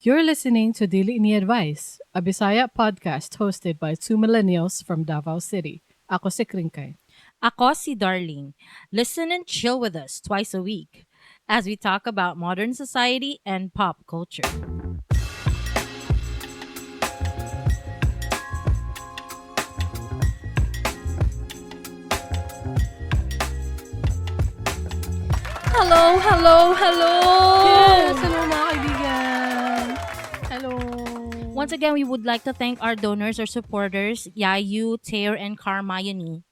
You're listening to Dili Ni Advice, a Bisaya podcast hosted by two millennials from Davao City. Ako si Kringkay. Ako si Darling. Listen and chill with us twice a week as we talk about modern society and pop culture. Hello, hello, hello! Yes, hello mga kaibigan. Hello. Once again, we would like to thank our donors or supporters, Yayu, Tear, and Carmione.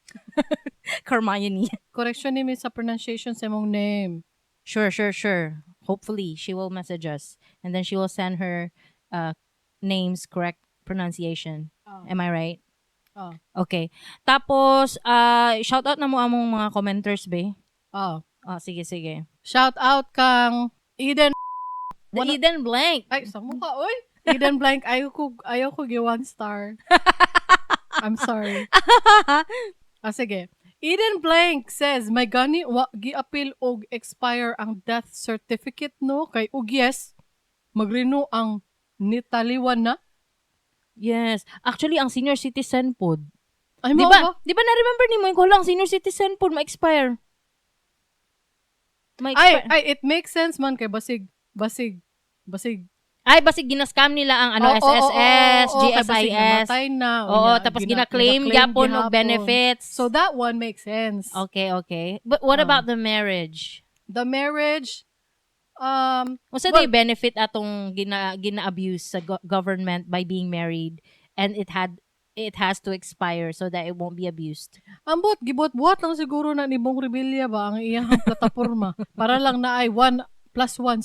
Carmione. Correction ni sa pronunciation sa imong name. Sure. Hopefully, she will message us and then she will send her name's correct pronunciation. Oh. Am I right? Oh. Okay. Tapos, shout out na mo among mga commenters, be. Oh. Oh, sige, sige. Shout out kang Eden. The Eden Blank. Ay, sa mukha, oy. Eden Blank, ayaw ko gi one star. I'm sorry. Ah, sige. Eden Blank says, may gani wa giapil og expire ang death certificate no kay og yes magrenew ang nitaliwan na. Yes. Actually, ang senior citizen pod. Ay Di mo ba? Di ba na-remember ni mo yung lang senior citizen pod ma-expire? Ay, Ma-expire. ay, it makes sense man kay basig basig basig. Ay, basig ginascam nila ang ano, Oo, oo, SSS, oo, oo, kay basig GSIS. namatay na. Oo, unya, tapos gina-claim gyapon og benefits. So that one makes sense. Okay. But what Oh. about the marriage? The marriage, Unsa Well- day benefit atong gina-abuse sa government by being married and it has to expire so that it won't be abused? Ambot, gibuhat-buhat lang siguro na ni Bong Revilla ba ang iyahang plataporma para lang na ay 1+1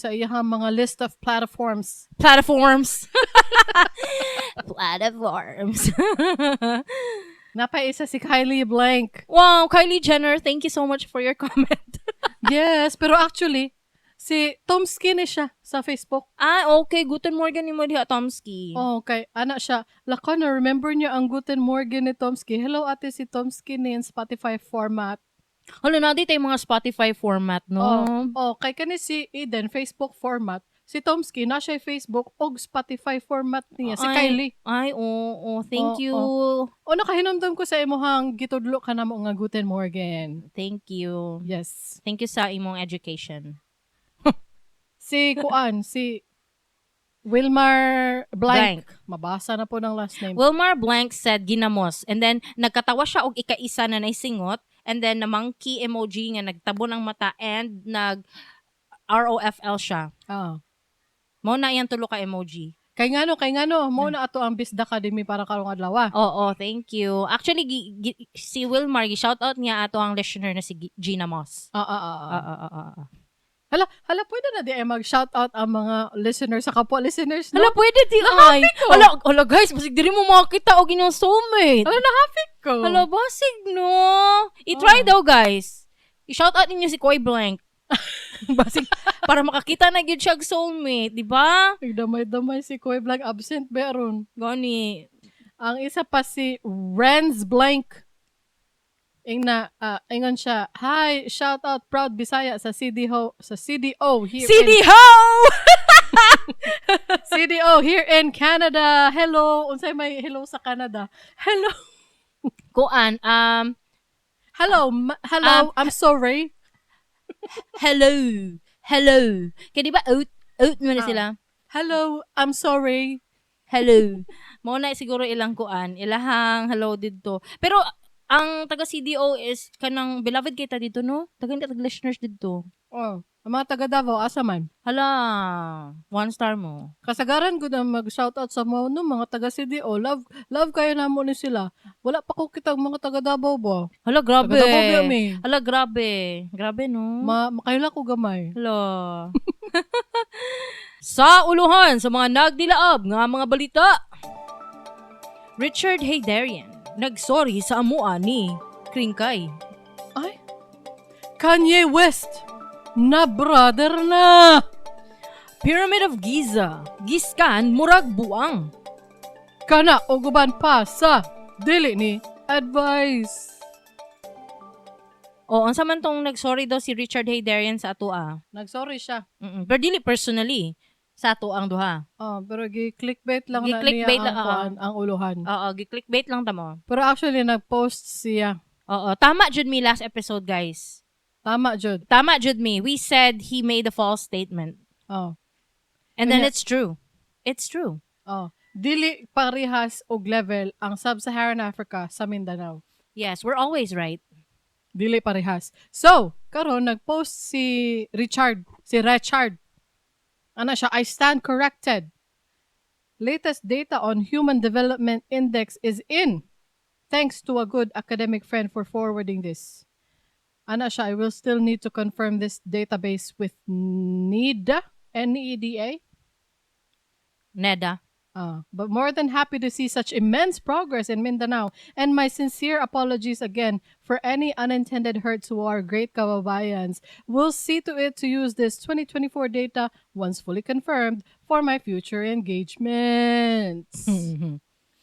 sa iyahang mga list of platforms. Platforms. Platforms. Napaisa si Kylie Blank. Wow, Kylie Jenner, thank you so much for your comment. Yes, pero actually, si Tomsky ni siya sa Facebook. Ah, okay. Guten Morgen ni mo diha, Tomsky. Oh, okay. Ana siya. Lako na, remember niya ang Guten Morgen ni Tomsky. Hello ate, si Tomsky ni in Spotify format. Hala na, dito yung mga Spotify format, no? Oh, kay kani si Eden, Facebook format. Si Tomsky, na siya Facebook og Spotify format niya. Si Ay. Kylie. Ay, oo. Thank Oo, you. O nakahinumdum ko sa imuhang gitudlo ka na mo nga Guten Morgen. Thank you. Yes. Thank you sa imong education. Si Kuan, si Wilmar Blank. Mabasa na po ng last name. Wilmar Blank said ginamos. And then, nagkatawa siya og ikaisa na naisingot. And then, na monkey emoji nga nagtabo ng mata and nag ROFL siya. Ah. Mao na iyang tulo ka emoji. Kay ngano, mo na ato ang Bisda Academy para karong adlaw. Oo, thank you. Actually, si Wilmar, shout out niya ato ang listener na si Gina Moss. Ah. Hala, hala pwede na di ay mag-shout out ang mga listeners sa kapwa listeners, no? Hala, pwede di ay. Hala, hala guys, basig diri mo makakita og inyong soulmate. Hala, nahapik ko. Hala, basig no. I-try Oh. daw, guys. I-shout out ninyo si Koy Blank. Basig, para makakita na gyud siya og soulmate, di ba? Nagdamay-damay si Koy Blank absent beron. Gani. Ang isa pa si Renz Blank. Ingna, ingon siya, hi, shout out proud Bisaya sa CDO here CD Ho! in CDO here in Canada. Hello, unsay may hello sa Canada? Hello. Kuan, Hello, hello, I'm sorry. Hello. Hello. Kaya di ba out out mo na sila? Hello, I'm sorry. Hello. Mao na siguro ilang kuan, ilahang hello didto. Pero ang taga CDO is kanang beloved kita dito, no? Tagan ka tag listeners didto. Oh, ang mga taga Davao asa man? Hala, one star mo. Kasagaran ko na mag-shoutout sa mga no, mga taga CDO. Love love kayo namo ni sila. Wala pa ko kitang mga taga Davao ba? Hala, grabe. Taga Davao ba mi? Hala, grabe. Grabe, no? Makaila ko gamay. Hala. Sa uluhan sa mga nagdilaab nga mga balita. Richard Heydarian nagsorry sa amua ni Kringkay. Ay. Kanye West na brother na. Pyramid of Giza, giskan murag buang. Kana og uban pa sa dili ni advice. O, unsa man tong nagsorry daw si Richard Heydarian sa atoa? Nagsorry siya. Pero dili personally. Sa ato ang duha. Oh, pero gi-clickbait lang na niya Gi-clickbait ang, lang, oo. kuan, ang uluhan. Oo, gi-clickbait lang ta mo. Pero actually, nag-post siya. Oo, tama jud mi last episode, guys. Tama, jud. Tama jud mi. We said he made a false statement. Oh. And then Unya- it's true. It's true. Oh. Dili parihas og level ang Sub-Saharan Africa sa Mindanao. Yes, we're always right. Dili parehas. So, karon nag-post si Richard, si Richard. Ana siya, "I stand corrected. Latest data on Human Development Index is in. Thanks to a good academic friend for forwarding this." Ana siya, "I will still need to confirm this database with NEDA, NEDA." NEDA. But more than happy to see such immense progress in Mindanao. And my sincere apologies again for any unintended hurt to our great kababayans. We'll see to it to use this 2024 data, once fully confirmed, for my future engagements."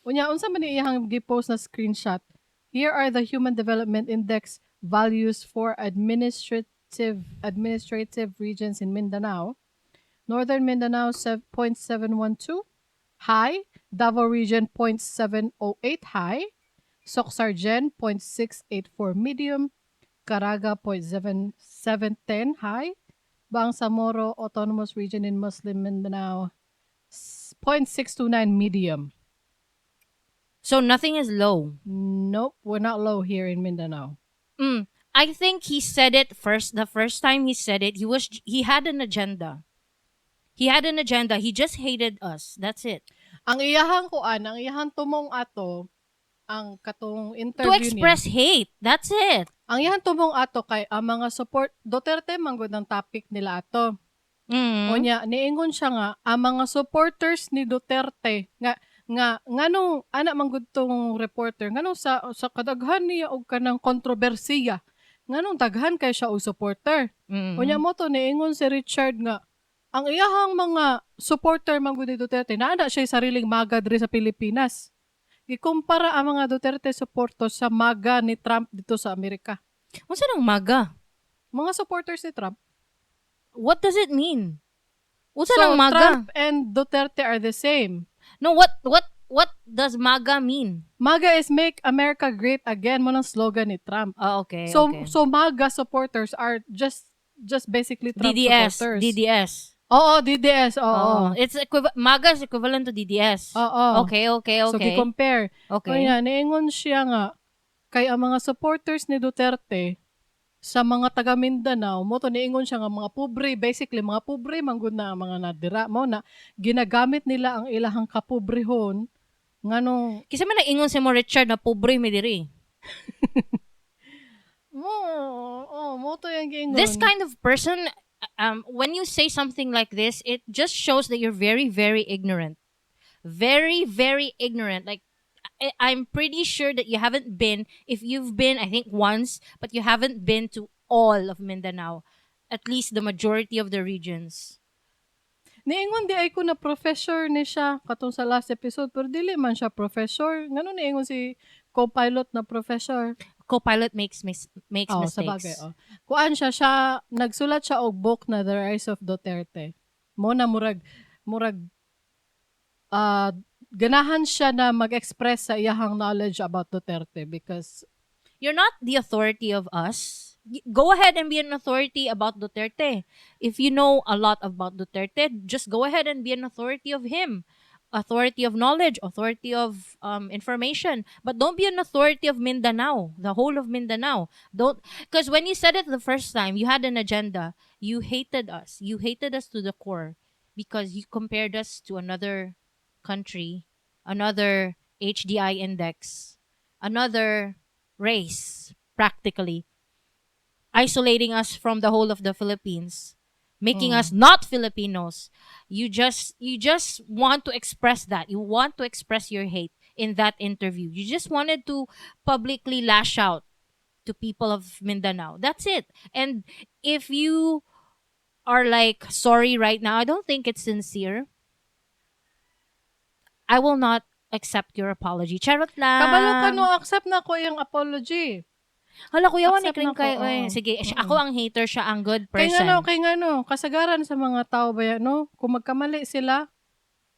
Unya, unsa man ni iyang gi-post na screenshot? "Here are the Human Development Index values for administrative regions in Mindanao. Northern Mindanao 7.712 high, Davao Region 0.708 high, Soccsksargen 0.684 medium, Caraga 0.7710 high, Bangsamoro Autonomous Region in Muslim Mindanao 0.629 medium." So nothing is low. Nope, we're not low here in Mindanao. I think he said it first. The first time he said it, he had an agenda. He had an agenda. He just hated us. That's it. Ang iyahang kuan, ang iyahang tumong ato, ang katong interview To express hate. That's it. niya. Ang iyahang tumong ato kay ang mga support Duterte man gud ang topic nila ato. Unya niingon siya nga ang mga supporters ni Duterte nga nganong ana man gud tong reporter, nganong sa kadaghan niya og kanang kontrobersiya, nganong daghan kay siya og supporter. Unya mo to niingon si Richard nga ang iyahang mga supporter man gud ni Duterte naa na siya sariling MAGA diri sa Pilipinas. Gikumpara ang mga Duterte supporters sa MAGA ni Trump dito sa Amerika. Unsa nang MAGA? Mga supporters ni Trump. What does it mean? Unsa So nang MAGA? Trump and Duterte are the same. No, what does MAGA mean? MAGA is "Make America Great Again" mo ng slogan ni Trump. Oh, okay. So okay. so MAGA supporters are just basically Trump DDS, supporters. DDS. Oo, DDS, oo. Oo. It's MAGA is equivalent to DDS. Oo. Okay. So gi-compare. Kaya niingon siya nga kay ang mga supporters ni Duterte sa mga taga Mindanao mo to niingon siya nga mga pobre, basically mga pobre man gud na ang mga nadira mo na ginagamit nila ang ilahang kapobrehon nganong Kinsa man nag-ingon sa mo, Richard, na pobre mi diri? Mo oh mo to yung giingon. This kind of person, when you say something like this, it just shows that you're very, very ignorant. Very, very ignorant. Like, I'm pretty sure that you haven't been, if you've been, I think once, but you haven't been to all of Mindanao. At least the majority of the regions. Niingon di ay ko na professor ni siya katong sa last episode, pero dili man siya professor. Ngano niingon si co-pilot na professor? Co-pilot makes Oh, sa mistakes. bagay, oh. Kuan siya, nagsulat siya og book na The Rise of Duterte. Mo na murag ganahan siya na mag-express sa iyahang knowledge about Duterte because You're not the authority of us. Go ahead and be an authority about Duterte. If you know a lot about Duterte, just go ahead and be an authority of him. Authority of knowledge, authority of information. But don't be an authority of Mindanao, the whole of Mindanao. Don't, because when you said it the first time, you had an agenda. You hated us. You hated us to the core because you compared us to another country, another HDI index, another race, practically isolating us from the whole of the Philippines, making us not Filipinos. You just want to express that. You want to express your hate in that interview. You just wanted to publicly lash out to people of Mindanao. That's it. And if you are like sorry right now, I don't think it's sincere. I will not accept your apology. Charot lang. Kabalo ka no, accept na ko yung apology. Hala, kuya, ni Accept Kring na ko, kay oy. Oo. Sige, siya, ako ang hater, siya ang good Kay person. Ngano, kay ngano, kasagaran sa mga tao ba yan, no? Kung magkamali sila,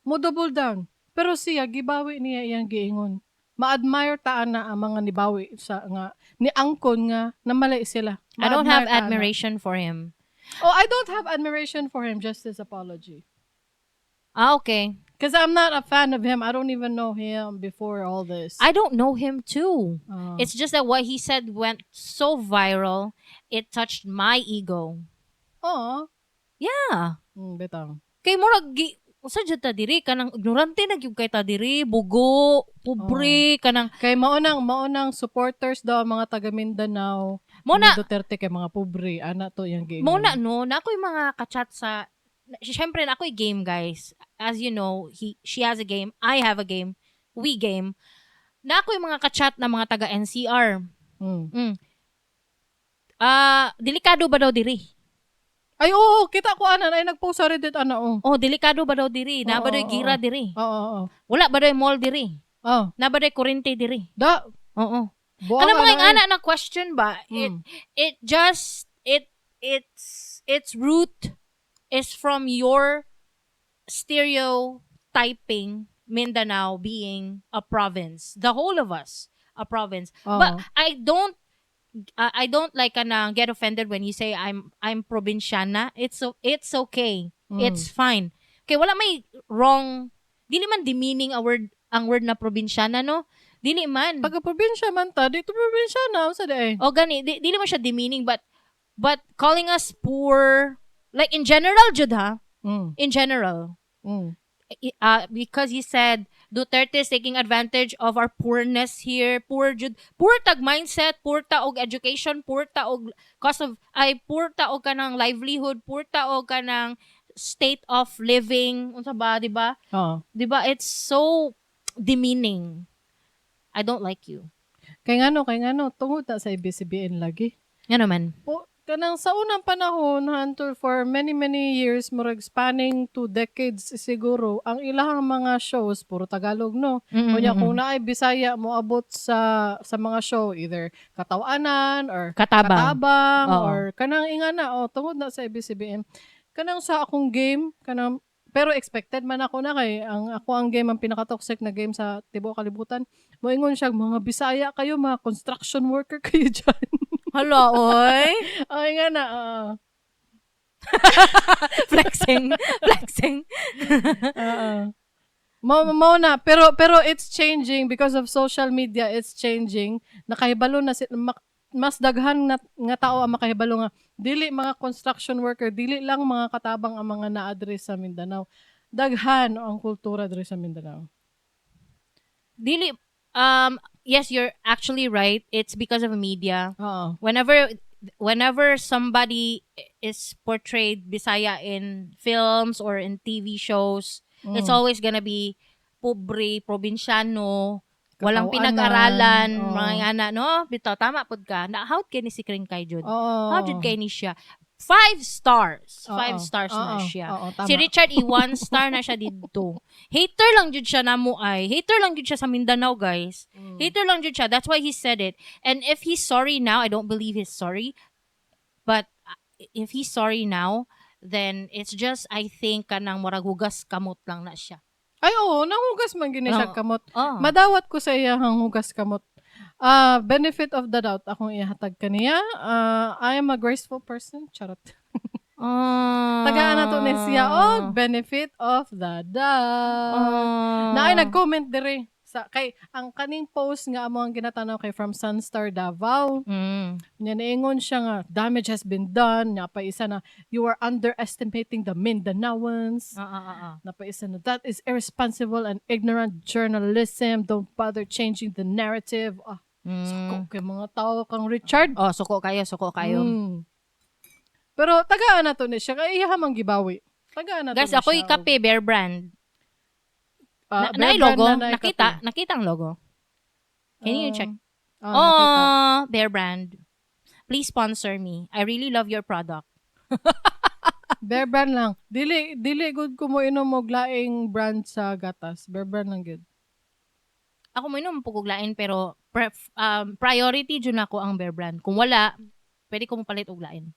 mo double down. Pero siya, gibawi niya iyang giingon. Ma-admire taan na ang mga nibawi sa nga ni angkon nga namali sila. I don't have Ma-admire taan na. Admiration for him. Oh, I don't have admiration for him, just his apology. Ah, okay. Because I'm not a fan of him. I don't even know him before all this. I don't know him too. Ah. It's just that what he said went so viral, it touched my ego. Oo. Yeah. Bitaw. Kay murag gi usa jud ta diri, kanang ignorante na gyud kay ta diri, bugo, pobre, kanang Kay maunang supporters daw ang mga taga Mindanao mo ni na Duterte kay mga pobre. Ana to yung giingon. Mo na, no, na ako'y mga kachat sa, syempre na ako'y game, guys. As you know, he she has a game, I have a game, we game. Na ako'y mga kachat na mga taga NCR. Ah, delikado ba daw diri? Ay, oo, kita ko ana ay nagpost sa Reddit ana, oh. Oh, delikado ba daw diri? Na ba daw gira diri? Oo. Wala ba daw mall diri? Oh, Na ba daw kurente diri? Da Oo. buang Kanang mga ana, eh. ingana na question ba? It it just it its root is from your stereotyping Mindanao being a province. The whole of us a province. Oo. But I don't like kanang get offended when you say I'm probinsyana. It's okay. It's fine. Okay, wala may wrong, dili man demeaning a word ang word na probinsyana, no? Dili man. Taga probinsya man ta, dito probinsya na unsa di ay. O gani, dili man siya demeaning, but calling us poor, like in general jud ha, in general. Because he said Duterte is taking advantage of our poorness here, poor jud, poor tag mindset, poor ta og education, poor ta og cost of ay poor ta og kanang livelihood, poor ta og kanang state of living, unsa ba, di ba? Oo. Di ba? It's so demeaning. I don't like you. Kay ngano, tungod na sa ABCBN lagi. Nga naman. Po, kanang sa unang panahon, until for many, many years, murag spanning 2 decades siguro, ang ilahang mga shows puro Tagalog, no? Unya kung naay Bisaya moabot sa mga show, either katawanan or Katabang. Katabang Oo. or kanang ingana, oh, tungod na sa ABCBN. Kanang sa akong game, kanang pero expected man ako na kay ang ako ang game ang pinaka-toxic na game sa tibuok kalibutan. Moingon siya, "Mga Bisaya kayo, mga construction worker kayo dyan." Hala, oy. Ay nga na, oo. Flexing. Flexing. Oo. Mo na, pero it's changing because of social media, it's changing. Nakahibalo na si, mas daghan na, nga tao ang makahibalo nga dili mga construction worker, dili lang mga katabang ang mga naa-address sa Mindanao. Daghan ang kultura diri sa Mindanao. Dili, yes, you're actually right. It's because of media. Oo. Whenever somebody is portrayed Bisaya in films or in TV shows, it's always gonna be pobre, probinsyano, walang Katawanan. Pinag-aralan, Oo. Mga ana, no? Bitaw, tama pud ka. Na, how kay ni si Kring kay jud? Oo. How jud kay ni siya? Five stars. Five Oo. stars na Oo. siya. Oo, tama. Si Richard E. one star na siya dito. Hater lang jud siya namo ay. Hater lang jud siya sa Mindanao, guys. Hater lang jud siya. That's why he said it. And if he's sorry now, I don't believe he's sorry. But if he's sorry now, then it's just, I think, kanang murag hugas kamot lang na siya. Ay, oo, nanghugas man gini siya Oo. Kamot. Oh. Madawat ko sa iyahang hugas kamot. Ah, benefit of the doubt akong ihatag kaniya. Ah, I am a graceful person. Charot. Oh. Tagaan na to ni siya og benefit of the doubt. Oh. Na ay nag-comment dire sa kay ang kaning post nga amo ang ginatanaw kay from Sunstar Davao. Nya niingon siya nga damage has been done. Nya pa isa na, "You are underestimating the Mindanaoans." Ah. Napaisa na, "That is irresponsible and ignorant journalism. Don't bother changing the narrative." Ah, suko kay mga tao kang Richard. Oh, suko kayo, suko kayo. Pero tagaan na to ni siya kay iya mang gibawi. Tagaan na to Guys, ni ako siya. kape, Bear Brand. Ah, Na, Bear naay Brand logo? na naay Nakita? kape. Nakita ang logo? Can you check? Ah, nakita. Oh, Bear Brand. Please sponsor me. I really love your product. Bear Brand lang. Dili dili good ko mo inom og laing brand sa gatas. Bear Brand lang gud. Ako mo inom pud kog lain pero priority jud nako ang Bear Brand. Kung wala, pwede ko mopalit og lain.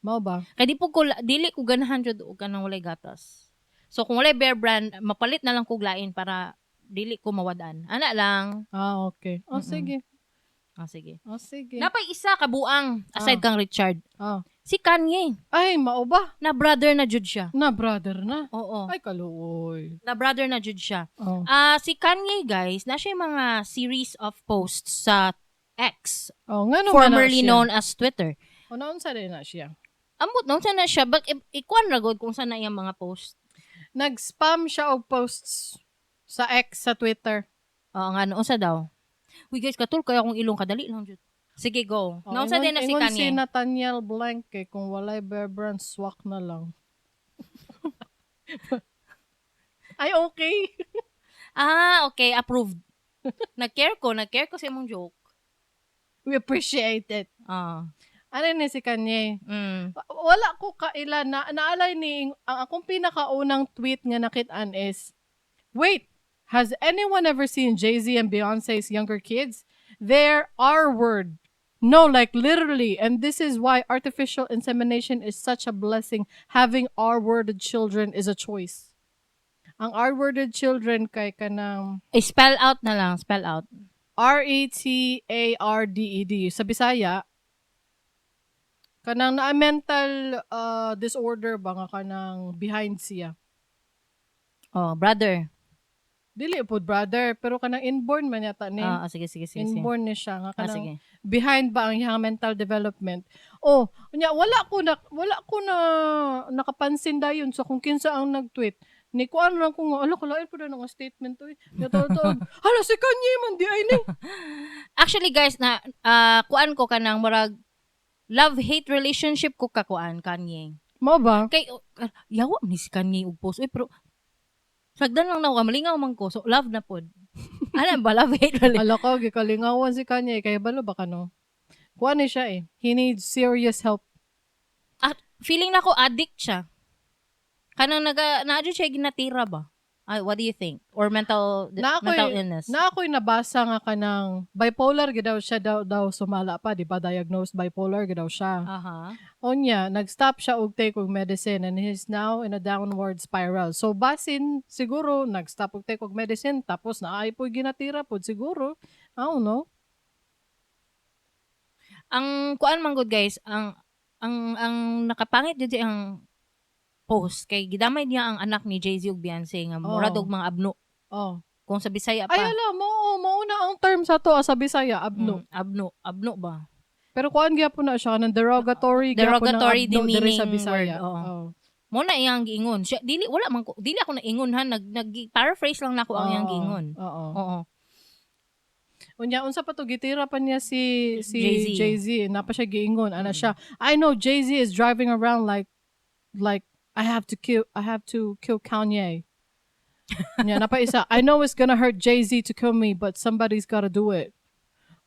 Mao ba? Kay di po ko dili ko ganahan jud og kanang walay gatas. So kung walay Bear Brand, mapalit na lang kog lain para dili ko mawad-an. Ana lang. Ah, okay. Oh, sige. Ah, sige. Oh, sige. Napay isa ka buang aside kang Richard. Si Kanye, Ay, mao ba? Na brother na jud siya. Na brother na. Oo. Ay, kaluoy. Na brother na jud siya. Oh. Ah, si Kanye, guys, na siya yung mga series of posts sa X, Oh, ngano man na formerly siya? known as Twitter. O, naunsa din na siya? Ambot na na siya, bak ikuan ra gud kung saan na iyang mga post. Nag-spam siya og posts sa X, sa Twitter. Oo nga, no, unsa daw? Uy guys, katul kaya akong ilong, kadali lang jud. Sige, go. Oh, Naunsa din na si ingon Kanye? si Nathaniel Blank eh, kung walay Bear Brand, swak na lang. Ay, okay. Ah, okay, approved. Nag-care ko sa imong joke. We appreciate it. Ano ni si Kanye? Wala ko kaila na naalay ni ang akong pinakaunang tweet nga nakitaan is, "Wait, has anyone ever seen Jay-Z and Beyonce's younger kids? They're R word. No, like literally. And this is why artificial insemination is such a blessing. Having R-worded children is a choice." Ang R-worded children kay kanang Eh, spell out na lang, spell out. retarded. Sa Bisaya, kanang naa mental disorder ba nga kanang behind siya. Oh, brother. Dili pod brother, pero kanang inborn man yata ni. Ah, sige, sige, sige, sige. Inborn ni siya nga kanang sige. Behind ba ang iyang mental development. Oh, unya wala ko na nakapansin dayon sa kung kinsa ang nag-tweet. Ni kuan lang ko nga, ala, kalain po na nga statement to. Nya taon, hala, si Kanye man di ay ni. Actually guys, na kuan ko kanang murag love-hate relationship ko ka kuan Kanye. Mao ba? Kay yawa ni si Kanye og post. Uy, pero sagdan lang na ako, malingaw man ko. So love na pod. Ano ba love hate relationship? Ala ko, gikalingawan si Kanye kay balo ba kano? Kuan ni siya eh. He needs serious help. Feeling na ko addict siya. Kanang naga naa jud siya ginatira ba? Ay, what do you think? Or mental illness? Na ako'y nabasa nga kanang bipolar gid daw siya daw, daw sumala pa, di ba? Diagnosed bipolar gid daw siya. Unya, nag-stop siya og take og medicine and he's now in a downward spiral. So basin siguro nag-stop og take og medicine tapos naay po'y ginatira pod siguro. I don't know. Ang kuan man gud guys, ang nakapangit jud ang post kay gidamay niya ang anak ni Jay-Z ug Beyonce nga murag og mga abno. Kung sa Bisaya pa. Ay ala, mo mao na ang term sa to sa Bisaya, abno. Abno, abno ba? Pero kuan gyapon na siya kanang derogatory gyapon ng Derogatory abno diri sa demeaning Bisaya. word, oo. Oh. Mo na iyang giingon. Siya dili wala man ko dili ako naingon ha, nag paraphrase lang nako ang iyang giingon. Oo. Unya, unsa pa to, gitira pa niya si Jay-Z. Jay-Z, napa siya giingon ana siya. "I know Jay-Z is driving around like I have to kill Kanye." Unya napa isa, "I know it's gonna hurt Jay-Z to kill me, but somebody's gotta do it."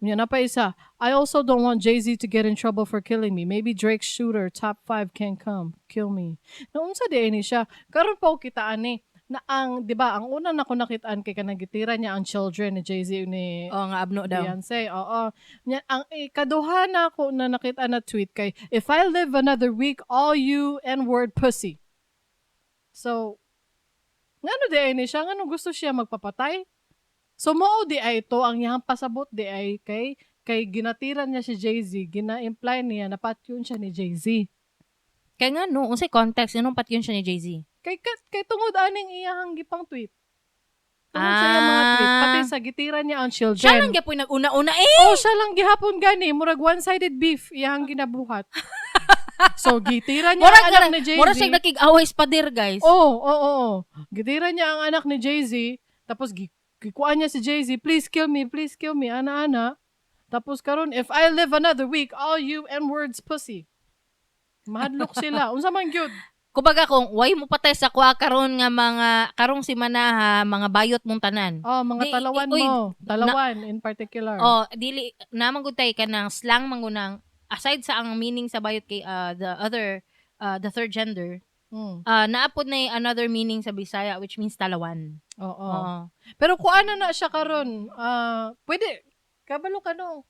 Unya napa isa, "I also don't want Jay-Z to get in trouble for killing me. Maybe Drake's shooter top 5 can come kill me." Naunsa di ni siya? Karon pa ko kita ani na ang, 'di ba, ang una na ko nakitaan kay kanang gitira niya ang children ni Jay-Z ni Oo nga, abno daw. Beyonce, oo. Nya, ang ikaduha na ako na nakita na tweet kay, "If I live another week, all you N-word pussy." So, ngano di ay ni siya? Ngano gusto siya magpapatay? So, mao di ay ito, ang iyang pasabot di ay kay ginatira niya si Jay-Z, gina-imply niya na patyon siya ni Jay-Z. Kay nga no, unsay context nganong patyon siya ni Jay-Z? Kay tungod aning iyahang gipang tweet. Tungod sa iyang mga tweet, pati sa gitira niya ang children. Siya lang gyapon nag-una-una eh. Oh, siya lang gihapon gani, murag one-sided beef iyang ginabuhat. So gitira niya Murag ang anak ni Jay-Z. Murag siya nakig-away sa pader, guys. Oo. Gitira niya ang anak ni Jay-Z, tapos gikuan niya si Jay-Z, "Please kill me, please kill me, ana-ana." Tapos karon, "If I live another week, all you N-words pussy." Mahadlok sila. Unsa man gyud? Kumbaga kung way mo patay sa kuha karon nga mga karong simana ha, mga bayot mong tanan. Oh, mga Di, talawan uy, mo. Talawan in particular. Oh, dili naman gud tay kanang slang man gud nang aside sa ang meaning sa bayot kay the other the third gender. Naa pod na another meaning sa Bisaya which means talawan. Oo. Oo. Pero kuan na na siya karon. Ah, pwede kabalo ka no.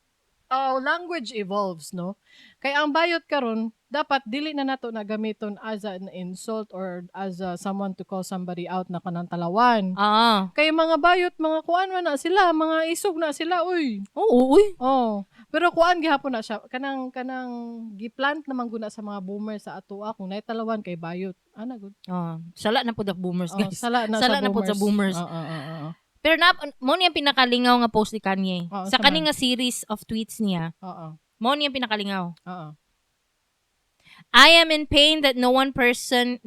Language evolves, no? Kay ang bayot karon dapat dili na nato na gamiton as an insult or as a someone to call somebody out na kanang talawan. Kay mga bayot, mga kuan man na sila, mga isog na sila, uy. Oo, uy. Oh, pero kuan gihapon na siya kanang giplant naman guna sa mga boomer sa atoa kung naay talawan kay bayot. Ana gud. Oh, sala na pod ang boomers, Oh, guys. sala na Sala sa na pod boomers. sa boomers. Oo. Pero na mao niya pinakalingaw nga post ni Kanye. Oo, Sa sa kani man. nga series of tweets niya, mao niya pinakalingaw. I am in pain that no one person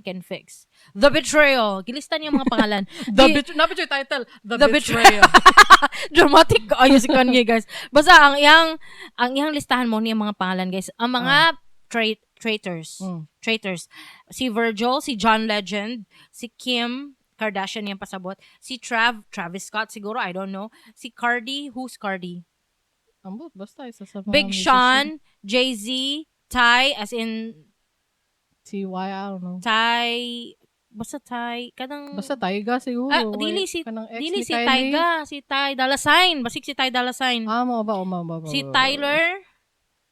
can fix. The betrayal. Gilista niya ang mga pangalan. The betray title, The, The Betrayal. Dramatic kaayo si Kanye, guys. Basta ang iyang listahan mao niya mga pangalan, guys. Ang mga traitors. Traitors. Si Virgil, si John Legend, si Kim Kardashian yung pasabot, si Travis Scott siguro, I don't know. Si Cardi, who's Cardi? Ambot basta isa sa mga Big musician. Sean, Jay-Z, Ty, as in TY, I don't know. Ty, basta Ty, kanang Basta Tyga siguro. Ah, dili si- kanang ex dili ni si Kylie. Tyga, si Ty Dolla Sign, basig si Ty Dolla Sign. Ah, mao ba, o mao ba, Si ba, ba, ba. Tyler,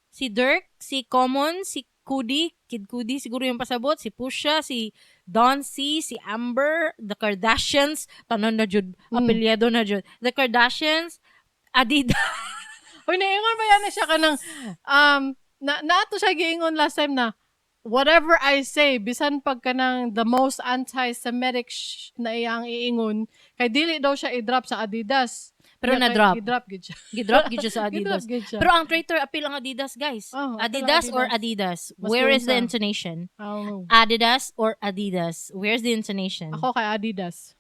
si Dirk, si Common, si Cudi, Kid Cudi siguro yung pasabot, si Pusha, si Don C, si Amber, the Kardashians, tanan na jud, apelyido na jud. The Kardashians, Adidas. Uy, naingon ba yan na siya kanang na naato siya giingon last time na whatever I say bisan pag kanang the most anti-Semitic na iyang iingon kay dili daw siya i-drop sa Adidas. Pero Kaya kay na-drop. I-drop gid siya. Gidrop gid siya sa Gi-drop Adidas. gid siya. Pero ang traitor appeal ang Adidas, guys. Oh, appeal ang Adidas or Adidas? Mas Where is the unsa. intonation? I don't know. Adidas or Adidas? Where's the intonation? Ako kay Adidas.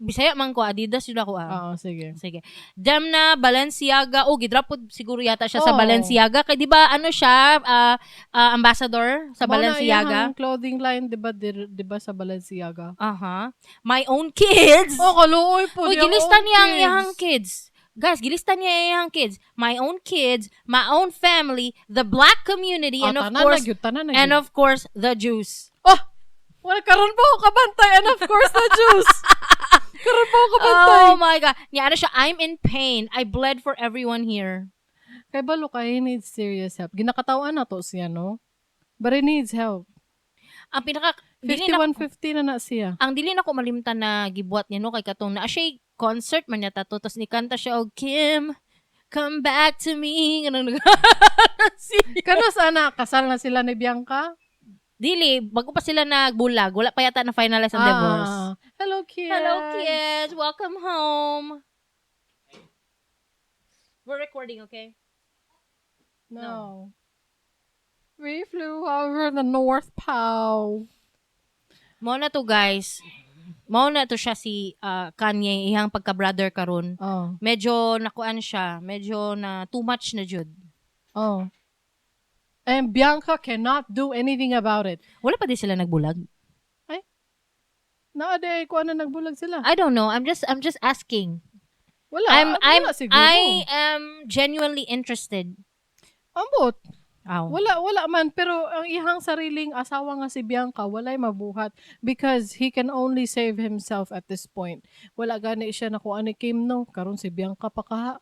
Bisaya man ko, Adidas yun ako ah. Oo, sige. Sige. Demna, Balenciaga. Oh, gidrop pod siguro yata siya sa Oo. Balenciaga. Kay di ba ano siya, ambassador sa Mao na Balenciaga? iyang clothing line, di ba, di ba sa Balenciaga? Aha. My own kids. Oh, kaluoy po. Uy, iyang gilista own niya ang kids. iyang kids. Guys, gilista niya iyang kids. My own kids, my own family, the black community, Ah, and of tanan course, na gyud, tanan na and gyud. of course, the Jews. Oh! Wala, karon po ako kabantay. And of course, the Jews. Karon po ako kabantay. Oh my God. Niya, ano siya, "I'm in pain. I bled for everyone here." Kay balo kay he needs serious help. Ginakatawan na to siya, no? But he needs help. Ang pinaka, dili na, 51-50 na na siya. Ang dili na ko malimtan na gibuhat niya no kay katong naa siya concert man niya tato tapos nikanta siya og "Kim, come back to me." Ganun. Kano sana, kasal na sila ni Bianca? Dili, bago pa sila nagbulag, wala pa yata na finalize ang divorce. Ah, hello, kids. Hello, kids, welcome home. We're recording, okay? No. We flew over the North Pole. Mao na to, guys. Mao na to siya si Kanye, iyang pagka-brother karon. Medyo nakuan siya, medyo na too much na jud. Oh. And Bianca cannot do anything about it. Wala pa di sila nagbulag? Naa di ko ano nagbulag sila. I don't know. I'm just asking. Wala. I'm Wala siguro. I am genuinely interested. Ambot. Aw. Wala, wala man. Pero ang ihang sariling asawa nga si Bianca, walay mabuhat because he can only save himself at this point. Wala gani siya nakuha ni Kim, no? Karon si Bianca pa kaha.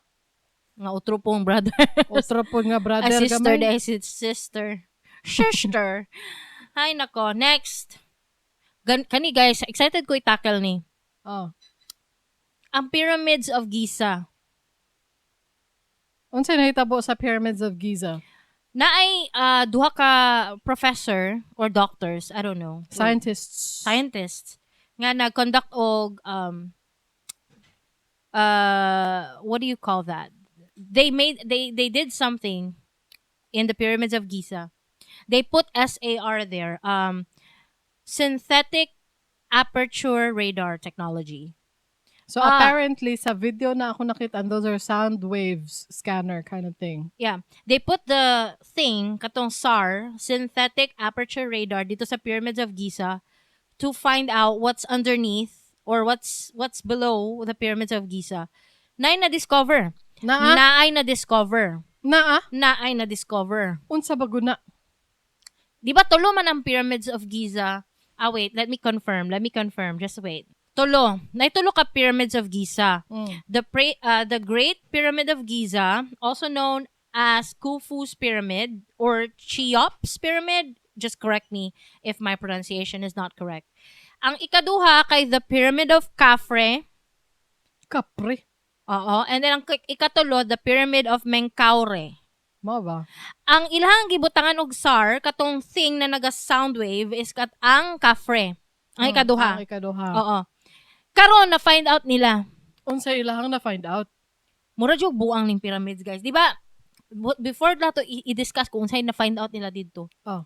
Nga utro pong brother. Otro po nga brother A sister, gamay. the sister. Sister. Ay nako, next. Kani guys, excited ko i-tackle ni. Oh. Ang Pyramids of Giza. Unsa nahitabo sa Pyramids of Giza? Naay duha ka professor or doctors, I don't know. Scientists. Scientists nga nag-conduct og what do you call that? They did something in the Pyramids of Giza. They put SAR there. Synthetic aperture radar technology. So Ah. apparently sa video na ako nakita, and those are sound waves scanner kind of thing. Yeah. They put the thing, katong SAR, synthetic aperture radar, dito sa Pyramids of Giza to find out what's underneath or what's below the Pyramids of Giza. Naay na-discover. Naa? Naay na-discover. Naa? Naay na-discover. Unsa ba guna? Di ba tulo man ang pyramids of Giza? Ah, wait, let me confirm. Let me confirm. Just wait. Tulo. Naitulo ka pyramids of Giza. The Great Pyramid of Giza, also known as Khufu's Pyramid or Cheops Pyramid. Just correct me if my pronunciation is not correct. Ang ikaduha kay the Pyramid of Khafre. Kapre. Oo. And then ang ikatulo, the Pyramid of Menkaure. Mao ba? Ang ilang gibutangan og SAR katong thing na naga sound wave is kat ang Khafre. Ang ikaduha. Ang ikaduha. Oo. Karon na find out nila. Unsa ilahang na find out? Mura jud buang ning pyramids, guys. Di ba? Before na to i-discuss kung unsay na find out nila didto. Oh.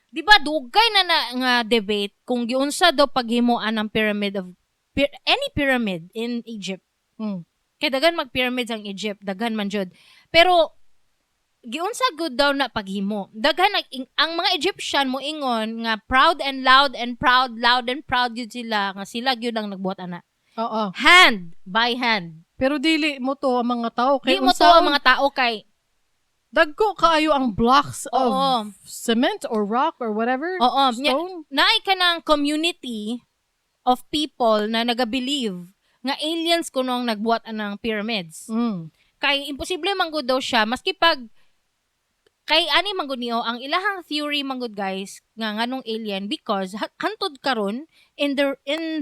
Di ba dugay na na nga debate kung giunsa daw paghimuan ang pyramid of any pyramid in Egypt. Kay daghan mag pyramids ang Egypt, daghan man jud. Pero giunsa gud daw na paghimo. Daghan ang mga Egyptian mo ingon nga proud and loud and proud, loud and proud gyud sila nga sila gyud ang nagbuhat ana. Hand by hand. Pero dili mo to ang mga tao kay Di mo to ang mga tao kay dagko kaayo ang blocks of cement or rock or whatever. Oo. Stone. Naay ka ng community of people na naga-believe nga aliens kuno ang nagbuhat anang pyramids. Kay imposible man gud daw siya maski pag kay ani man gud niyo ang ilahang theory man gud, guys, nga nganong alien because hantod karon in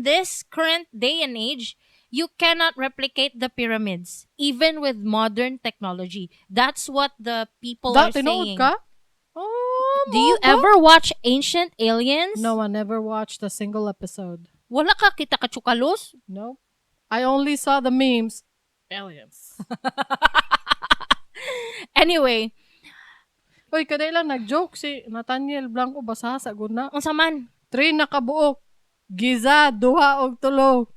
this current day and age, you cannot replicate the pyramids even with modern technology. That's what the people Da, are tinuod saying. ka? Oh, Do you mo ba? ever watch Ancient Aliens? No, I never watched a single episode. Wala ka kita katsukalos? No. I only saw the memes. Aliens. Anyway, Uy, kaday lang nag-joke si Nathaniel Blanco basa sa guna. Unsa man? Three na kabuok. Giza, duha og tulo.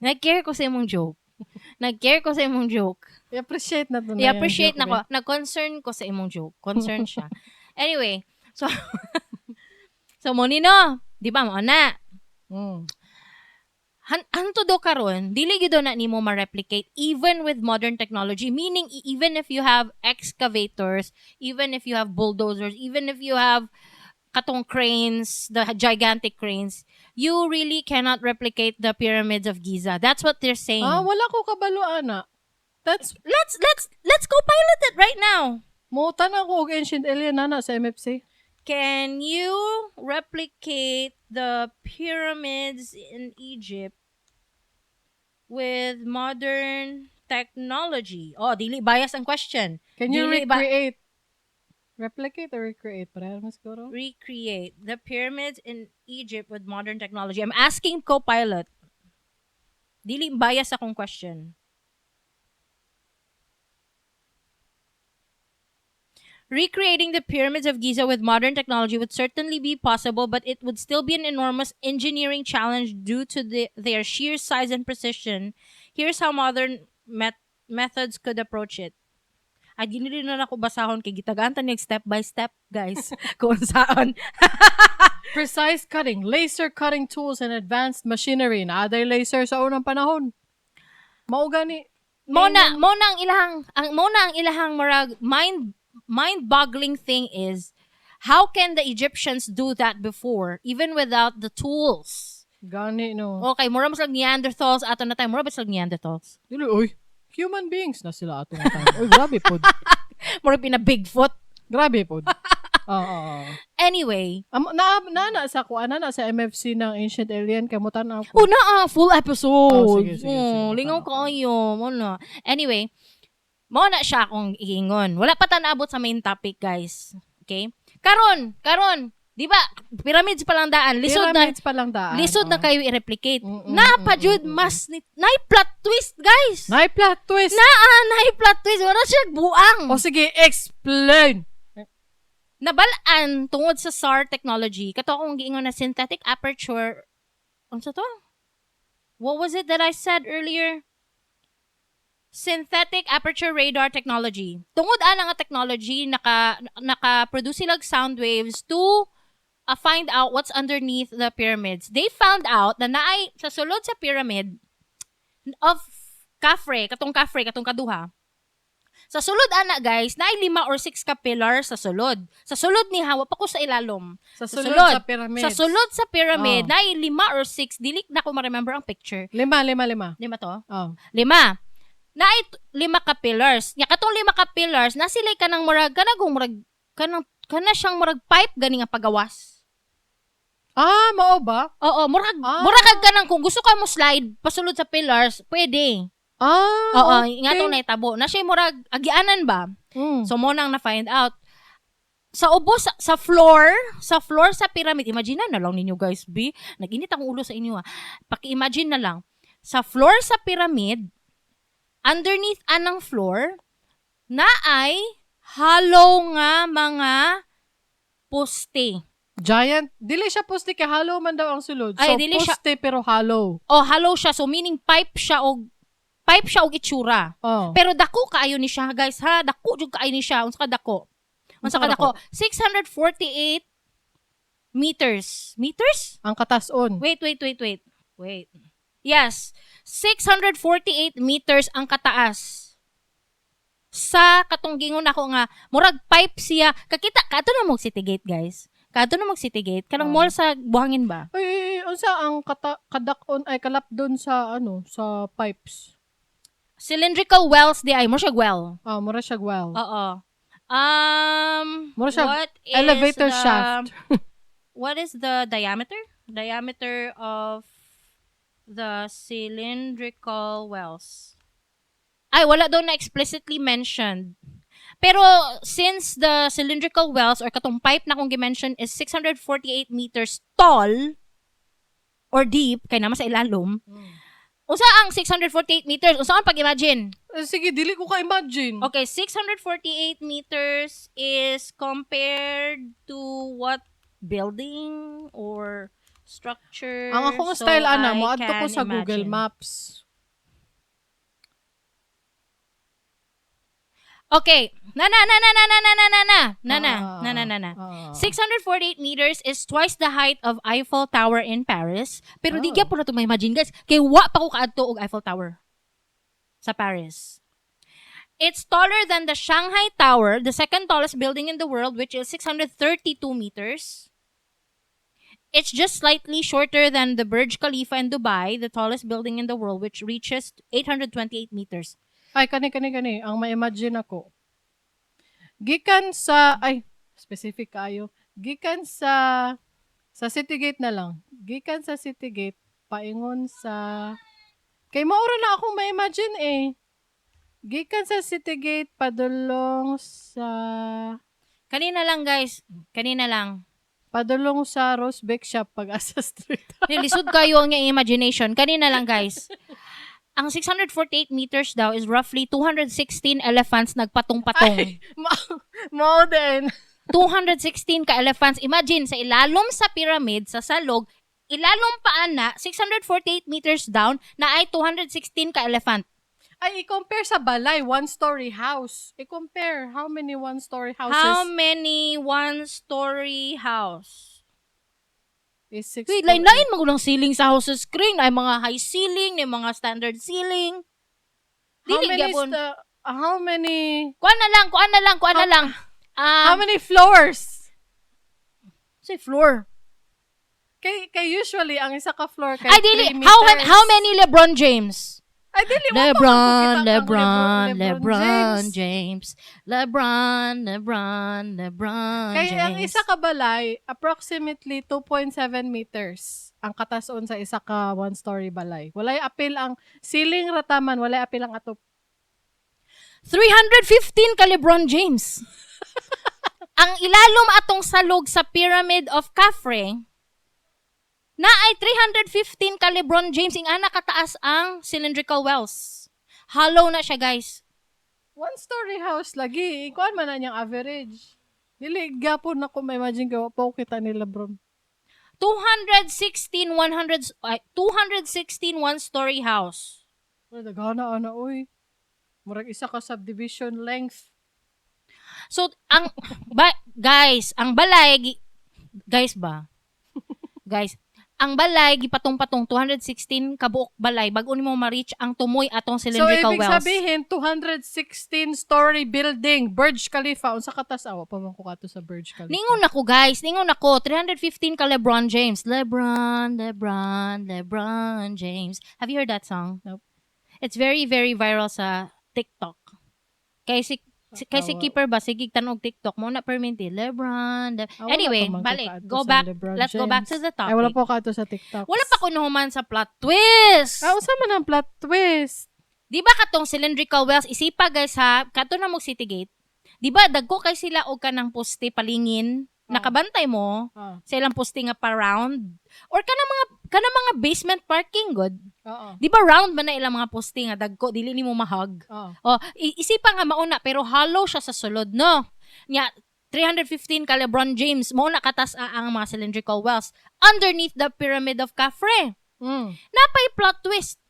Nag-care ko sa imong joke. Nag-care ko sa imong joke. I-appreciate na to na I-appreciate yung na joke, ko. Nag-concern ko sa imong joke. Concern siya. Anyway, so mo ni no, di ba mo na? Hanto do karon, dili gyud na nimo ma-replicate even with modern technology. Meaning even if you have excavators, even if you have bulldozers, even if you have katong cranes, the gigantic cranes, you really cannot replicate the pyramids of Giza. That's what they're saying. Ah, wala ko kabalo ana. That's Let's go pilot it right now. Mo tan-aw ko og Ancient Alien nana sa MFC. Can you replicate the pyramids in Egypt with modern technology? Oh, dili bias ang question. Can you Dili ba- recreate? Replicate or recreate? Pareho naman siguro. Recreate the pyramids in Egypt with modern technology. I'm asking Copilot. Dili bias akong question. Recreating the pyramids of Giza with modern technology would certainly be possible, but it would still be an enormous engineering challenge due to their sheer size and precision. Here's how modern methods could approach it. Ay, dili na nako basahon kay gitagaan ta niya step by step, guys, kung saan. Precise cutting, laser cutting tools and advanced machinery. Naaday laser sa unang panahon. Mao gani. Mo na ang ilahang murag mind-boggling thing is how can the Egyptians do that before even without the tools? Gani no. Okay, mura mas lang Neanderthals ato na tayo, mura ba sila Neanderthals? Dili oy. Human beings na sila atong time. Oy, grabe pod. Mura pina Bigfoot. Grabe pod. Oo. Oo. Anyway, Na na sa kuan na sa MFC ng Ancient Alien kay mo tan-aw ko. Oh, na ah, full episode. Oh, sige, sige, Oh, sige, lingaw tanaw ko. kaayo mo na. Anyway, mo na siya akong iingon. Wala pa ta naabot sa main topic, guys. Okay? Karon, karon, di ba? Pyramids pa lang daan. Lisod na Pyramids pa lang daan. lisod na oh. kayo i-replicate. Na pa jud mm. mas ni, naay plot twist, guys. Nay plot twist. Naa naay plot twist. Wala siya buang. O sige, explain. Nabalaan tungod sa SAR technology. Kato akong giingon na synthetic aperture, unsa to? What was it that I said earlier? Synthetic aperture radar technology. Tungod ana nga technology naka produce sila sound waves to find out what's underneath the pyramids. They found out na naay sa sulod sa pyramid of Khafre, katong Khafre, katong kaduha. Sa sulod ana, guys, naay lima or six ka pillars sa sulod. Sa sulod ni hawa pa ko sa ilalom. Sa Sa sulod sulod. sa pyramid. Sa sulod sa pyramid, Oh. naay lima or six, dili na ko ma-remember ang picture. Lima, lima, lima. Lima to? Oh. Lima. Naay lima ka pillars. Nya katong lima ka pillars, na sila kanang murag kanang murag kanang kana siyang murag pipe gani nga pagawas. Ah, mao ba? Oo, murag murag kag kanang kung gusto ka mo slide pasulod sa pillars, pwede. Oo, nga tong nahitabo. Na siya murag agianan ba? So mo nang na find out. Sa ubos sa floor sa pyramid, imagine na lang ninyo, guys, b. Nag-init ang ulo sa inyo ah. Paki-imagine na lang. Sa floor sa pyramid, underneath anang floor, na ay hollow nga mga poste. Giant. Dili siya poste kay hollow man daw ang sulod. Ay, So, dili siya- poste pero hollow. O hollow siya, so meaning pipe siya og itsura. Pero dako kaayo ni siya, guys, ha. Dako jud kaayo ni siya. Unsa ka dako? Unsa ka Unsa ka dako? 648 meters. Meters? Ang katason. Wait, wait, wait, wait. Wait. Yes. 648 meters ang kataas. Sa katong gingon ako nga murag pipe siya. Kakita kato na mo City Gate, guys. Kato na mo City Gate. Kanang mall sa Buhangin ba? Uy, uy, uy, unsa ang kadakon ay kalapdon sa ano, sa pipes? Cylindrical wells di ay mo siya well. Ah, mura siya well. Oo. Mura siya What is elevator shaft. What is the diameter? Diameter of the cylindrical wells. Ay, wala daw na explicitly mentioned. Pero since the cylindrical wells or katong pipe na kong gi-mention is 648 meters tall or deep, kay naman sa ilalom. Unsa ang 648 meters? Unsa ang pag-imagine? Eh, sige, dili ko ka-imagine. Okay, 648 meters is compared to what building or structure? Ang akong So style ana, I mo adto ko can sa Google imagine. Maps. Okay. Na na na na na na na na na na na na na na na na. 648 meters is twice the height of Eiffel Tower in Paris. Pero di gyapon na to ma-imagine, guys. Kay wa pa ko kaadto og Eiffel Tower sa Paris. It's taller than the Shanghai Tower, the second tallest building in the world, which is 632 meters. It's just slightly shorter than the Burj Khalifa in Dubai, the tallest building in the world, which reaches 828 meters. Ay, kani, kani, kani. Ang ma-imagine ako. Gikan sa, ay, specific kayo. Gikan sa City Gate na lang. Gikan sa City Gate, paingon sa, kay maura na akong ma-imagine eh. Gikan sa City Gate, padulong sa, Kanina lang, guys. Kanina lang. Padulong sa Rose Bake Shop pag-asa Street. Nilisod kayo ang iyong imagination. Kanina lang, guys. Ang 648 meters daw is roughly 216 elephants nagpatong-patong. Ay, mao din. 216 ka elephants. Imagine, sa ilalom sa pyramid, sa salog, ilalom pa ana, 648 meters down, na ay 216 ka elephant. Ay, i-compare sa balay, one-story house. I-compare how many one-story houses How many one-story house? Is six Wait, lain-lain magulang ceiling sa houses screen. Ay mga high ceiling, ay mga standard ceiling. How Dili many is gyapon. How many Kuan na lang, kuan na lang, kuan na lang. How many floors? Say floor. Kay usually ang isa ka floor kay Ay, dili. 3 How meters. How many LeBron James? Ay, dili wa pa LeBron, man ko kita ang LeBron, LeBron James. James. LeBron, LeBron, LeBron Kay James. ang isa ka balay approximately 2.7 meters ang katason sa isa ka one-story balay. Walay apil ang ceiling rataman, walay apil ang atop. 315 ka LeBron James. Ang ilalom atong salog sa Pyramid of Khafre na ay 315 ka LeBron James ing ana kataas ang cylindrical wells. Hollow na siya, guys. One-story house lagi. Ikuan man na niyang average. Dili gyapon na ko ma-imagine kay wa pa ko kita ni LeBron. 216 100 ay, 216 one-story house. Uy, daghana ana oy. Murag isa ka subdivision length. So ang ba, guys, ang balay guys ba? Guys, Ang balay gipatong-patong 216 kabuok balay bag-o nimo ma-reach ang tumoy atong So, cylindrical ibig wells. sabihin, 216-story building, Burj Khalifa. Unsa katas awa pa man ko kato sa Burj Khalifa. Ningon ako, guys, ningon ako 315 ka LeBron James. LeBron, LeBron, LeBron James. Have you heard that song? Nope. It's very, very viral sa TikTok. Kay si Awa. Keeper ba sige tanog TikTok mo na perminti LeBron. Ah, wala Anyway, pa man ko balik. kaadto Go sa back. LeBron Let's go back James. to the topic. Ay, wala po kato sa TikTok. Wala pa ko nahuman sa plot twist. Ah, unsa man ang plot twist? Di ba katong cylindrical wells, isipa, guys, ha, kato na mo City Gate. Di ba dagko kay sila og kanang poste palingin, nakabantay mo sa ilang poste nga pa round or kanang mga basement parking good. Di ba round man na ilang mga poste nga dagko, dili nimo mahag. Oh, isipa nga mauna pero hollow siya sa sulod, no. Nya 315 ka LeBron James mo na katas ang mga cylindrical wells underneath the Pyramid of Khafre. Napay plot twist.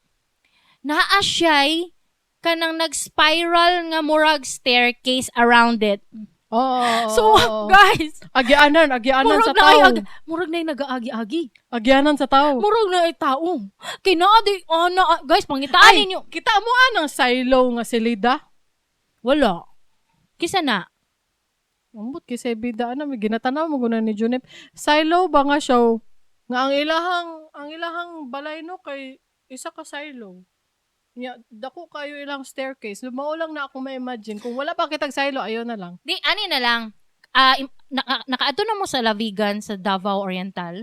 Naa siya'y kanang nag-spiral nga murag staircase around it. So, guys, Agianan, agianan murag sa na ay tao. Murag na ay nagaagi-agi. Agianan sa tao. Murag na ay tao. Kay naa di ana, guys, pangitaan Ay, ninyo. kita mo anang silo nga silida? Wala. Kisa na. Ambot kay sa bida ana may ginatanaw mo guna ni Junip. Silo ba nga siya? Nga ang ilahang balay no kay isa ka silo. Nya dako kayo ilang staircase. Mao lang na ako ma-imagine kung wala pa kitag silo ayo na lang. Di ani na lang. Nakaadto na mo sa Lavigan sa Davao Oriental.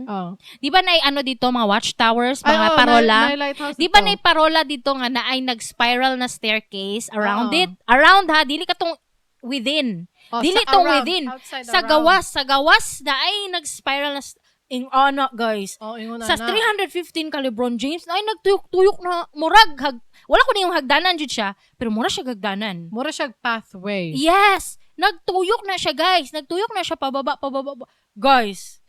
Di ba na ano dito mga watchtowers, Ay, mga oo, parola? Na lighthouse Di ba dito. na parola dito nga na ay nag-spiral na staircase around Oo. it? Around ha, dili ka tong within. Oh, dili sa tong around, within. outside Sa around. gawas, sa gawas na ay nag-spiral na ing ana, guys. Oh, ingon Sa na. 315 ka LeBron James na ay nagtuyok-tuyok na murag wala ko niyong hagdanan jud siya, pero mura siya hagdanan. Mura siya pathway. Yes, nagtuyok na siya, guys. Nagtuyok na siya pababa, pababa. Guys,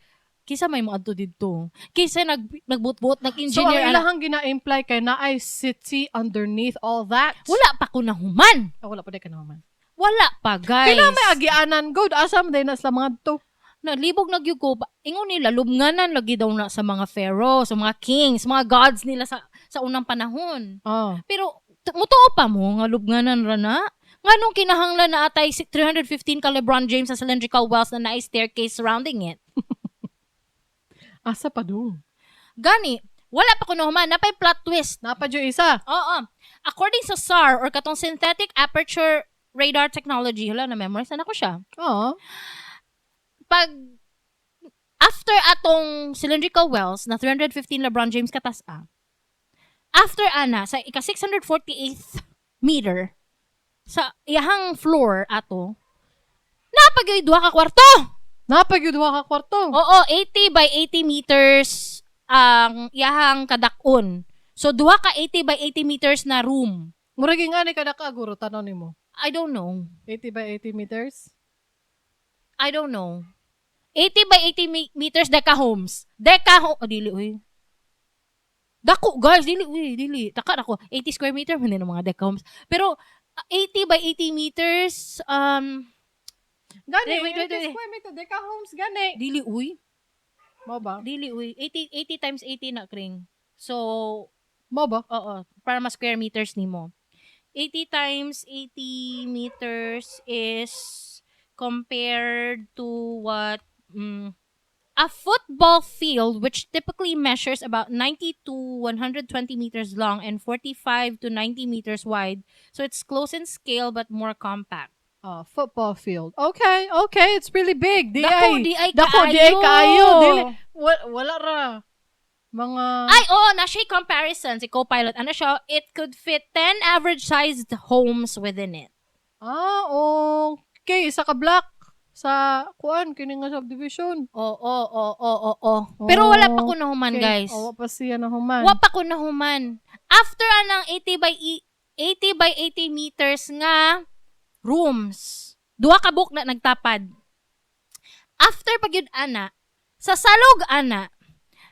kisa may moadto didto. Kisa nagbutbot, So ang nag-engineer. ilahang gina-imply kay naay city underneath all that. Wala pa ko nahuman. Ah, wala pa di ka naman. Wala pa, guys. Kailangan may agianan good. Asa man day na sila mga to. Nalibog na gyud ko. Ingon nila, lubnganan lagi daw na sa mga pharaoh, sa mga kings, mga gods nila sa unang panahon. Pero mutuo pa mo nga lubnganan ra na? Nganong kinahanglan na atay 315 ka LeBron James sa cylindrical wells na naay staircase surrounding it? Asa pa do? Gani, wala pa ko nahuman, napay plot twist. Napa jud isa. Oo. According sa SAR or katong Synthetic Aperture Radar Technology, hala, na-memorize na ko siya. Pag after atong cylindrical wells na 315 LeBron James katas-a, after ana sa ika 648th meter sa iyahang floor ato, napagay duha ka kwarto. Napa gyud duha ka kwarto. Oo, 80 by 80 meters ang iyahang kadak-on. So duha ka 80 by 80 meters na room. Murag nga ni kada ka guro tanaw nimo. I don't know. 80 by 80 meters. I don't know. 80 by 80 meters deca homes. Deca home. Oh, dili, uy. Dako, guys. Dili, uy. Dili. Taka ako. 80 square meter. Hindi na mga deca homes. Pero, 80 by 80 meters, Gani, Wait, wait, wait, 80 wait. square meter deca homes gani. Dili, uy. Mao ba? Dili, uy. 80, 80 times 80 na, kring. So, Mao ba? Oo. Para ma square meters nimo. 80 times 80 meters is compared to what? A football field, which typically measures about 90 to 120 meters long and 45 to 90 meters wide. So it's close in scale but more compact. Football field. Okay, it's really big. Di Dako, ay. di ay Dako, di ay kaayo. kaayo. Dili, wala ra. Mga Ay, oh, na siya comparison si Copilot. Ano siya? It could fit 10 average-sized homes within it. Ah, okay, isa ka block sa kuan kini nga subdivision. Oo. Pero wala pa ko nahuman, guys. Oh, wa pa siya na human. Wa pa ko nahuman. After anang 80 by 80 meters nga rooms. Duha ka buok na nagtapad. After pag yun ana, sa salog ana,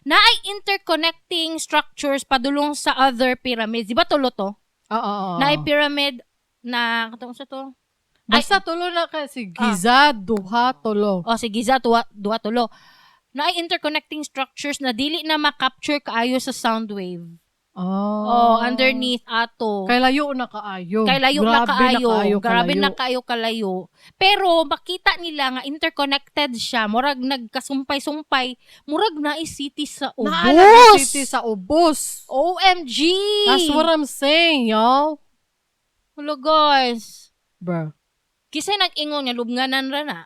na ay interconnecting structures padulong sa other pyramids. Di ba tulo to? Oo. Na ay pyramid na katong sa to? Basta tulo na kasi Giza, duha, tulo. O si Giza, duha, duha tulo. Naay interconnecting structures na dili na ma-capture kaayo sa sound wave. Oh. Oh, underneath ato. Kay layo na kaayo. Kay layo na Grabe kaayo. na kaayo Grabe kalayo. na kaayo kalayo. Pero makita nila nga interconnected siya. Murag nagkasumpay-sumpay. Murag na city sa ubos. Naa lagi city sa ubos. OMG! That's what I'm saying, y'all. Hello guys. Bruh. Kisay nag-ingon nga lubnganan ra na.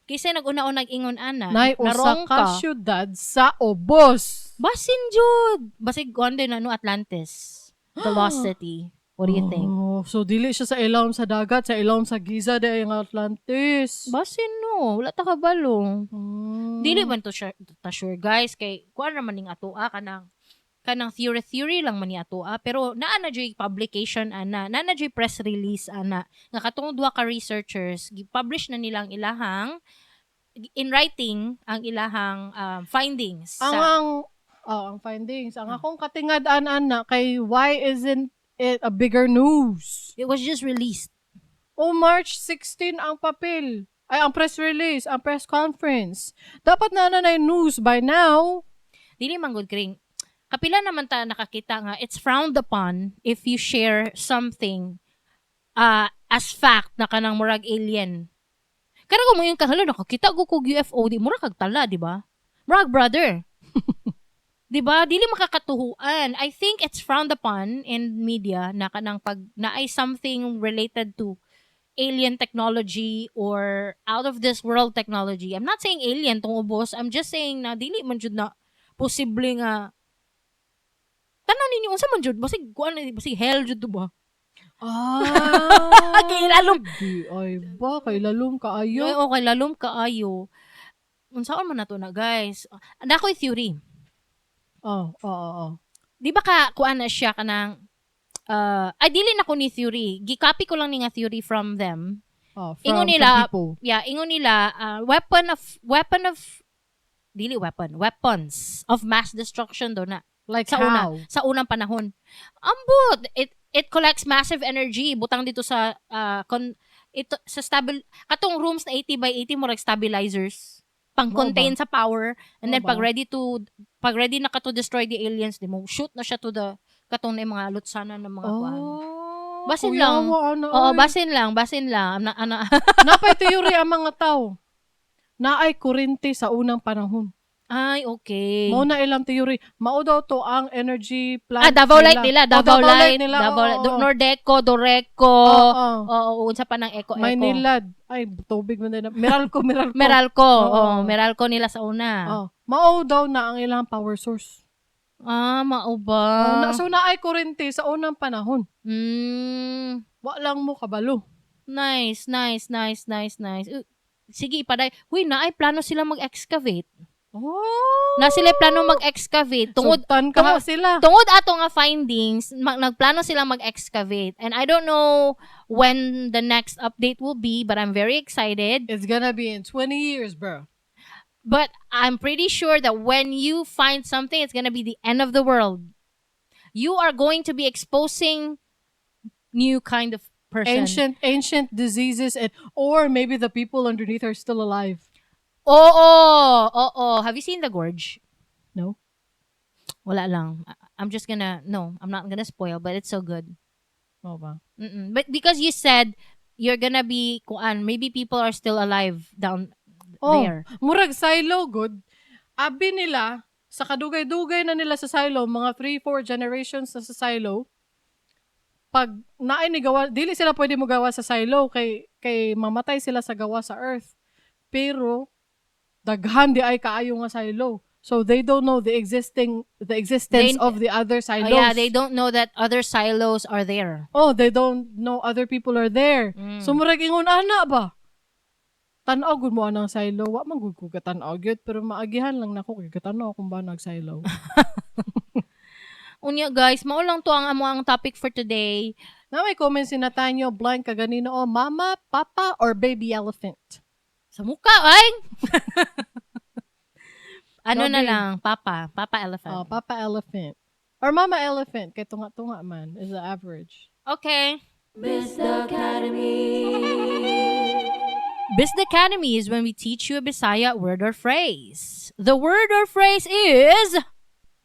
Kisay nag-una-una nag-ingon ana. Nay usa Narong ka syudad sa ubos. Basin jud. Basig kuan din ano, Atlantis. The Lost City. What do you think? Oh, so dili siya sa ilawom sa dagat, sa ilawom sa Giza di ang Atlantis. Basin no, wala ta kabalo. Dili man to sure, ta sure guys kay kuan ra man ning atoa kanang theory theory lang man ni atoa, pero naa na jud publication ana, naa na jud press release ana nga katong duha ka researchers gi-publish na nilang ilahang in writing ang ilahang findings Ang sa ang oh, ang findings. Ang akong katingad-an ana kay why isn't it a bigger news? It was just released. O March 16 ang papel. Ay, ang press release, ang press conference. Dapat na na na news by now. Dili man gud kring kapila naman ta nakakita nga it's frowned upon if you share something as fact na kanang murag alien. Kaya kung mo yung kahala, nakakita ko kog UFO, di murag kag tala, di ba? Murag brother. Di ba? Dili makakatuhuan. I think it's frowned upon in media na kanang pag naay something related to alien technology or out of this world technology. I'm not saying alien tong ubos. I'm just saying na dili man jud na posible nga tanan ninyo unsa man jud, basig kuan, basig hell jud to ba? Ah. Kay lalom. Di ay ba kay lalom kaayo. Ay, okay, lalom kaayo. Unsaon man nato na, guys? Naa ko'y theory. Oh. Di ba ka kuan na siya kanang ay dili na ko ni theory. Gi-copy ko lang ni nga theory from them. Oh, from, Ingon nila, from people. Yeah, ingon nila weapon of dili weapon, weapons of mass destruction do na Like sa una, how? sa unang panahon. Ambot, it collects massive energy butang dito sa con ito sa stabil katong rooms na 80 by 80, murag stabilizers pang contain sa power and then Mao ba? pag ready na ka to destroy the aliens, di mo shoot na siya to the katong na yung mga lutsanan ng mga kuan. Oh, Basin kuyawa, lang. ano, Oo, oy. Basin lang, basin lang. Ana, ana. Napay theory ang mga tao. Naay kurente sa unang panahon. Ay, okay. Mao na ilang theory. Mao daw to ang energy plant. Ah, Davao Light nila, Oh, Davao Light, nila. Davao Oo, Light. oo. Nordeco, Doreco. Oo. Oo, unsa pa ng Eco Eco. Maynilad. Ay, tubig man din. Meralco, Meralco. Meralco. Oo. Oo, Meralco nila sa una. Oh. Mao daw na ang ilang power source. Ah, mao ba? Oh, na, so naay kurente sa unang panahon. Wa lang mo kabalo. Nice, nice, nice, nice, nice. Sige, ipaday. Huy, naay plano sila mag-excavate. Oh. Na sila plano mag-excavate tungod Sugtan ka sila. Tungod ato nga findings, nagplano sila mag-excavate. And I don't know when the next update will be, but I'm very excited. It's gonna be in 20 years, bro. But I'm pretty sure that when you find something, it's gonna be the end of the world. You are going to be exposing new kind of person. Ancient diseases and or maybe the people underneath are still alive. Oo. Have you seen The Gorge? No. Wala lang. I'm just gonna, no, I'm not gonna spoil, but it's so good. Mao ba? But because you said you're gonna be, kuan, maybe people are still alive down Oh, there. murag silo good. Abi nila sa kadugay-dugay na nila sa silo, mga 3 4 generations na sa silo. Pag naay ni gawa, dili sila pwede mo gawa sa silo kay mamatay sila sa gawa sa earth. Pero daghan di ay kaayo nga silo. So they don't know the existence of the other Oh, silos. yeah, they don't know that other silos are there. Oh, they don't know other people are there. So murag ingon ana ba? Tan-aw gud mo anang silo, wa man gud ko katan-aw gyud, pero maagihan lang nako kay katan-aw kung ba nag-silo. Unya guys, mao lang to ang amo ang topic for today. Na may comment si Nathaniel Blank kaganina, oh, mama, papa or baby elephant. Sa muka ay. Ano na Grabe. lang, papa, papa elephant. Oh, papa elephant. Or mama elephant kay tunga-tunga man is the average. Okay. Missed Academy. Bisda Academy is when we teach you a Bisaya word or phrase. The word or phrase is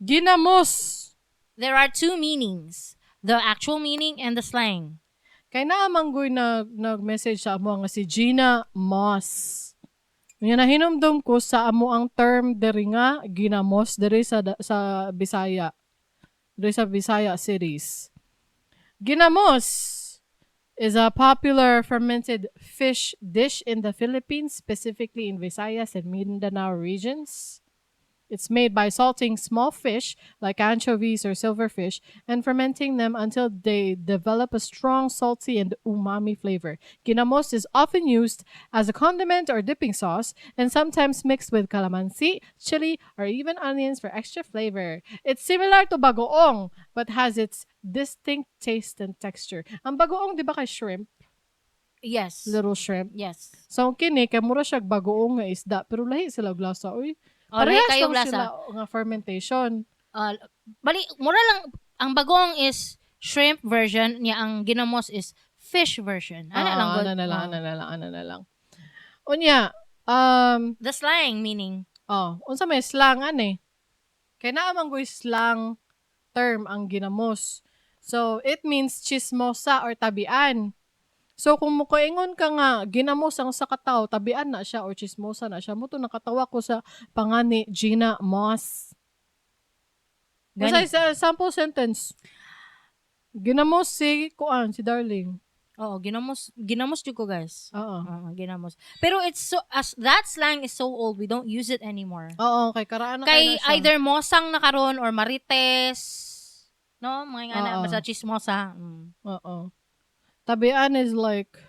Ginamos. There are two meanings, the actual meaning and the slang. Kay naa man goy nag-message sa amo nga si Gina Moss. Nga nahinumdum ko sa amo ang term diri nga ginamos diri sa Bisaya. Diri sa Bisaya cities. Ginamos is a popular fermented fish dish in the Philippines, specifically in Visayas and Mindanao regions. It's made by salting small fish like anchovies or silverfish and fermenting them until they develop a strong salty and umami flavor. Ginamos is often used as a condiment or dipping sauce and sometimes mixed with calamansi, chili, or even onions for extra flavor. It's similar to bagoong but has its distinct taste and texture. Ang bagoong, di ba, kay shrimp? Yes. Little shrimp. Yes. So, kini, kay mura siya bagoong nga isda, pero lahi sila og lasa. Uy, O, lahi parehas kayo lang lasa. sila nga fermentation. Bali, mura lang, ang bagoong is shrimp version, niya ang ginamos is fish version. Ana Ah, lang gud. ana na lang, Oh. ana na lang, ana na lang. Unya, The slang meaning. Oh, unsa may slang ani? Kay naa man goy slang term ang ginamos. So, it means chismosa or tabian. So, kung mukaingon ka nga, ginamos ang sa kataw, tabian na siya or chismosa na siya. Mao to nakatawa ko sa pangani Gina Moss. Gani. Basta sa sample sentence. Ginamos si kuan, si Darling. Oo, ginamos, ginamos jud ko, guys. Oo. Oo, ginamos. Pero it's so, as that slang is so old, we don't use it anymore. Oo, kay karaan na Kay kay na siya. either mosang na karon or marites. No, mga nga na Oo. Basta chismosa. Oo. Tabian is like,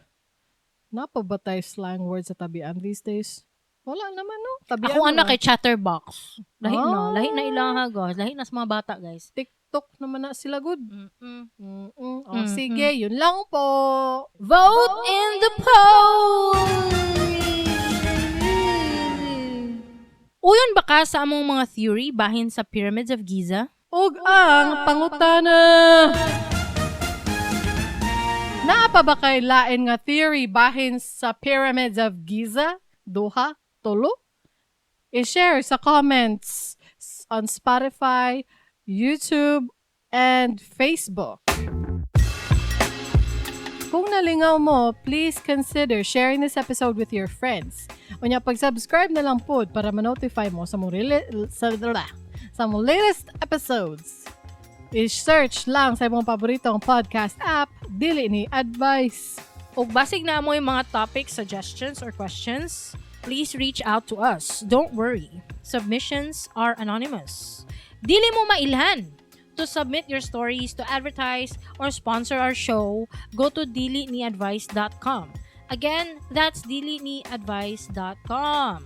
naa pa ba tay slang words sa tabian these days? Wala naman, no? Tabian Ako ana wala. kay chatterbox. Lahi na, Ah. lahi na ilang ha, guys. Lahi na sa mga bata, guys. TikTok naman na sila good. O, sige, yun lang po. Vote in the poll! Uyon ba ka sa among mga theory bahin sa Pyramids of Giza? Ug ang pangutana. Naa pa ba kay lain nga theory bahin sa Pyramids of Giza? Duha? Tulo? I-share sa comments on Spotify, YouTube, and Facebook. Kung nalingaw mo, please consider sharing this episode with your friends. Unya, pag-subscribe na lang pod para ma-notify mo sa mo latest episodes. I-search lang sa imong paboritong podcast app, Dili Ni Advice. Ug basig naa moy mga topics, suggestions, or questions, please reach out to us. Don't worry. Submissions are anonymous. Dili mo mailhan. To submit your stories, to advertise, or sponsor our show, go to diliniadvice.com. Again, that's diliniadvice.com.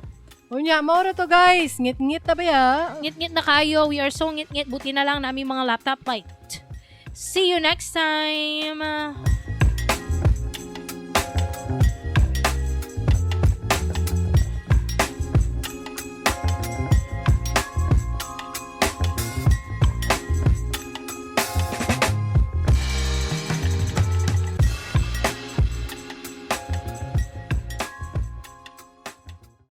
Unya, mao ra to, guys. Ngit-ngit na ba ya? Ngit-ngit na kayo. We are so ngit-ngit. Buti na lang naa mi mga laptop light. See you next time!